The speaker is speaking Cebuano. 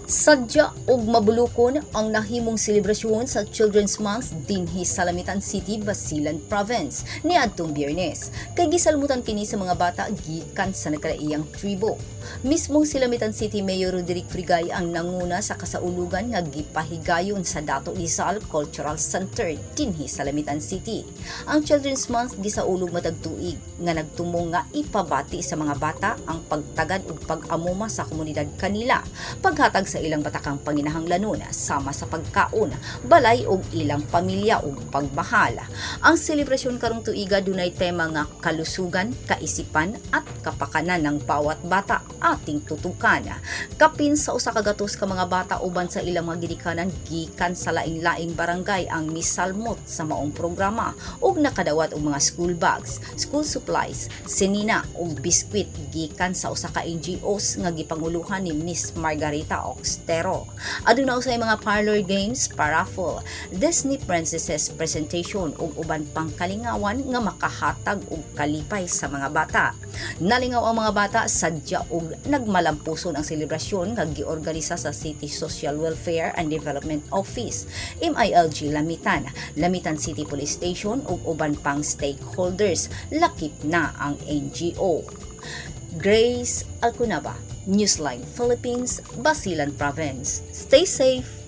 Sadya og mabulukon ang nahimong selebrasyon sa Children's Month dinhi sa Lamitan City, Basilan Province niadtong Biyernes. Kay gisalmutan kini sa mga bata gikan sa nagkalaiyang tribo. Mismong si Lamitan City Mayor Roderick Frigay ang nanguna sa kasaulugan nga gipahigayon sa Dato Rizal Cultural Center dinhi sa Lamitan City. Ang Children's Month gisaulog matag tuig nga nagtumong nga ipabati sa mga bata ang pagtagad ug pag-amuma sa komunidad kanila, paghatag sa ilang batakang panginahanglanon sama sa pagkaon, balay ug ilang pamilya ug pagmahal. Ang selebrasyon karong tuiga dunay tema nga "Kalusugan, kaisipan at kapakanan ng bawat bata ating tutukan." Kapin sa 100 ka mga bata uban sa ilang mga ginikanan gikan sa laing-laing barangay ang misalmot sa maong programa ug nakadawat og mga school bags, school supplies, sinina ug biskwit gikan sa usa ka NGOs nga gipanguluhan ni Miss Margarita Oxtero. Aduna usay mga parlor games, paraffle, Disney Princesses presentation ug uban pang kalingawan nga makahatag og kalipay sa mga bata. Nalingaw ang mga bata sadya ug nagmalampuson ang selebrasyon nga giorganisa sa City Social Welfare and Development Office, MILG Lamitan, Lamitan City Police Station ug uban pang stakeholders, lakip na ang NGO. Grace Alcunaba, Newsline Philippines, Basilan Province. Stay safe.